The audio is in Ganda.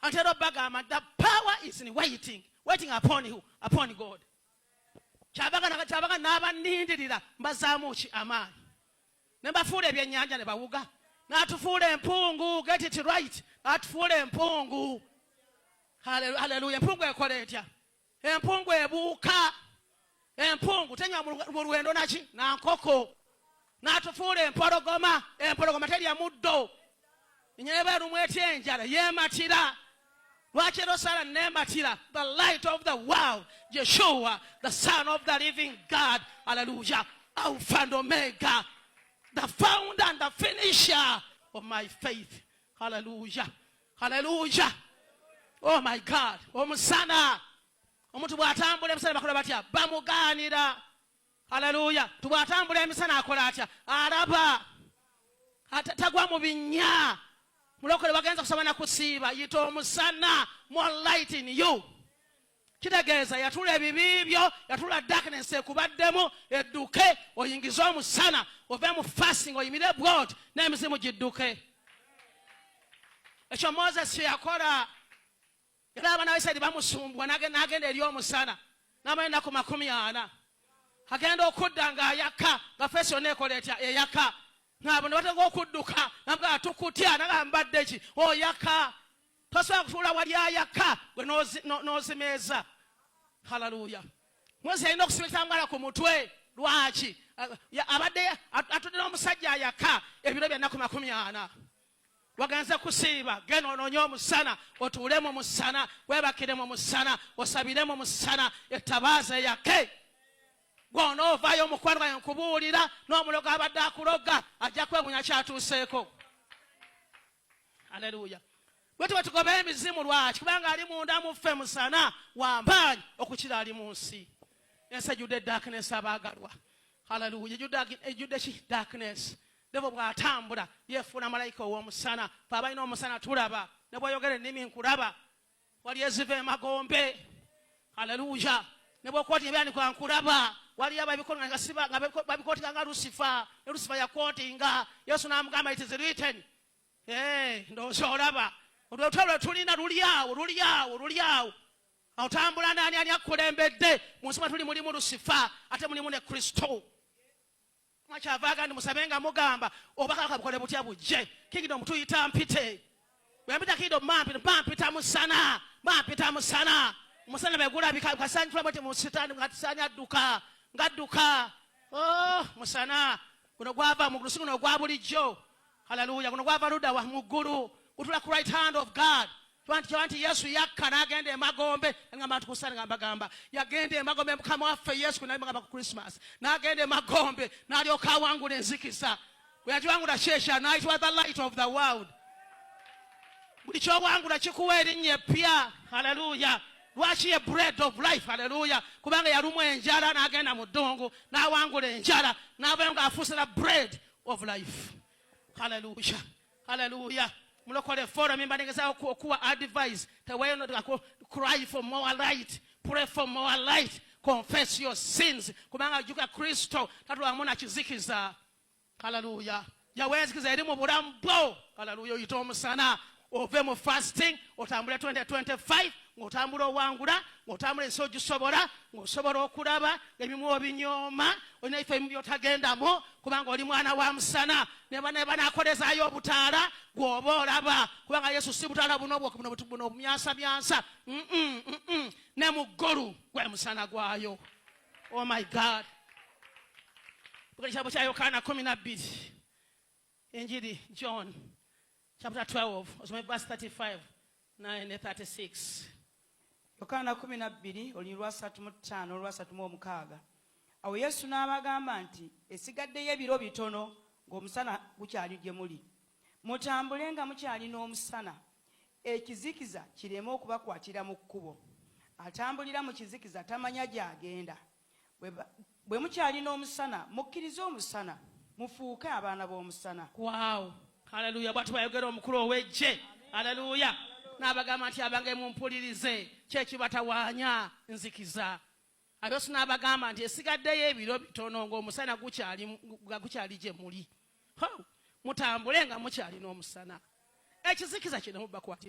Antera obagamba, the power is in waiting, waiting upon who? Upon God. Kyabaga n'abanindirira mbazaamu ki? Amaanyi. Ne bafuula ebyennyanja ne bawuga, n'atufuula empungu. Get it right, n'atufuula empungu. Haleluya! Empungu ekola etya? Empungu ebuuka. Empungu tenywa mu lwendo naki na nkoko. N'atufuula empologoma. Empologoma terya muddo. Nyeba erumu etya enjala, yeematira. Lwaki era osala neematira? The light of the world, Yeshua, the Son of the living God. Hallelujah! Alpha and Omega, the founder and the finisher of my faith. Hallelujah, hallelujah! Oh my God! Omusana, omuntu bw'atambula emisana bakola batya? Bamugaanira. Haleluya! Tubw'atambula emisana akola atya? Alaba, tagwa mu binnya. Mulokole, wagenza kusaba na kusiiba, yita omusana. More light in you kitegeeza yatula ebibi byo, yatula darkness ekubaddemu edduke, oyingize omusana, ove mu fasting, oyimire bwot n'emizimu gidduke. Ekyo Moses kye yakola. Era abaana ba Isirairi bamusumbwa, n'agenda eri omusana n'amala ennaku 40. Agenda okudda ng'ayaka, nga face yonna ekola etya? Eyaka. Ngabo ne batega okudduka, namugaa, "Tukutya." Naga, "Mbadde ki?" "Oyaka, tosobola kutuula wali ayaka gwe n'ozimeeza." Haleluya! Mwezi yalina okusiba ekitambala ku mutwe. Lwaki? Abadde atudde n'omusajja ayaka ebiro bya nnaku 40. Wagenze kusiiba, genda onoonye omusana, otuule mu musana, weebakire mu musana, osabire mu musana, ettabaaza eyake. Bw'onoovaayo, omukwano gwange, nkubuulira, n'omulogo abadde akuloga ajja kwewunya kyatuuseeko. Aleluya! Bwe tuba tugoba emizimu, lwaki? Kubanga ali munda mu ffe musana wamaanyi okukira ali mu nsi. Ensi ejjudde darkness, abaagalwa. Haleluya! Ejjudde ki? Darkness. Devil bw'atambula yeefuula malayika ow'omusana. Fe abalina omusana tulaba, ne bw'oyogera ennimi nkulaba, wali eziva emagombe. Haleluya! Ne bw'okwota ebyanikwa nkulaba. Waliyo ababikola nga siba nga babikotinga nga Lusifa. Ne Lusifa yakootinga Yesu n'amugamba, "It is written." Eh, ndowooza olaba olwotalo lwe tulina luli awo, luli awo, luli awo. Otambula naani? Ani akukulembedde? Mu nsi mwe tuli mulimu Lusifa, ate mulimu ne Kristo. Mwakyavaaga ndi musabe nga mugamba obakaka bukole butya bujje. Kingdom tuyita mpite. Bwe mpita kingdom, mampita musana, mampita musana. Omusana bwe gulabika kasanyutulamu ti musitaani ngatisani adduka ngadduka. Oh, musana guno gwava mu ggulu, si guno ogwa bulijjo. Haleluya! Guno gwava ludda wa? Mu ggulu, gutula ku right hand of God. Kiba nti Yesu yakka n'agenda emagombe. Ngamba nti kusana nga mbagamba yagenda emagombe. Mukama waffe Yesu, nagamba ku Christmas, n'agenda emagombe n'alyoka awangula enzikiza. Bwe yagiwangula, kyekya n'ayitibwa the light of the world. Buli kyowangula kikuwa erinnya eppya. Haleluya! Lwaki ye bread of life? Haleluya! Kubanga yalumwa enjala n'agenda mu ddungu n'awangula enjala, n'avayo ng'afuuse the bread of life. Haleluya, haleluya! Mulokole forum, mba ngezaako okuwa advice. Teweeno cry for more light, pray for more light, confess your sins, kubanga jjuka Kristo tatulamu na kizikiza. Haleluya! Yawenzikiza eri mu bulamu bwo. Haleluya! Oyite omusana, ove mu fasting, otambule 2025 ng'otambula owangula, ng'otambula ensi ogisobola, ng'osobola okulaba ebimu obinyooma. Olina ebifo ebimu byotagendamu kubanga oli mwana wa musana. Ne banakolezaayo obutaala, gw'oba olaba, kubanga Yesu si butaala buno buno buno obumyansamyansa. Ne mu ggulu gwe musana gwayo. Oh my God! Ekitabo kya Yokaana 12, enjiri John chapter 12, osome verse 35 9 ne 36. Yokaana 12, olunyiriri lwa 35 olwa 36. Awo Yesu n'abagamba nti, "Esigaddeyo ebiro bitono ng'omusana gukyali gye muli. Mutambule nga mukyalina omusana, ekizikiza kireme okubakwatira mu kkubo. Atambulira mu kizikiza tamanya gy'agenda. Bwe mukyalina omusana, mukkirize omusana, mufuuke abaana b'omusana." Wow, haleluya! Bwati bwayogera omukulu ow'eggye. Haleluya! N'abagamba nti, "Abange, mumpulirize, kyekibatawaanya nzikiza." Abesu n'abagamba nti esigaddeyo ebiro bitono ng'omusana gukyali, nga gukyali gye muli. Ho, mutambule nga mukyalina omusana, ekizikiza kireme bakwatira.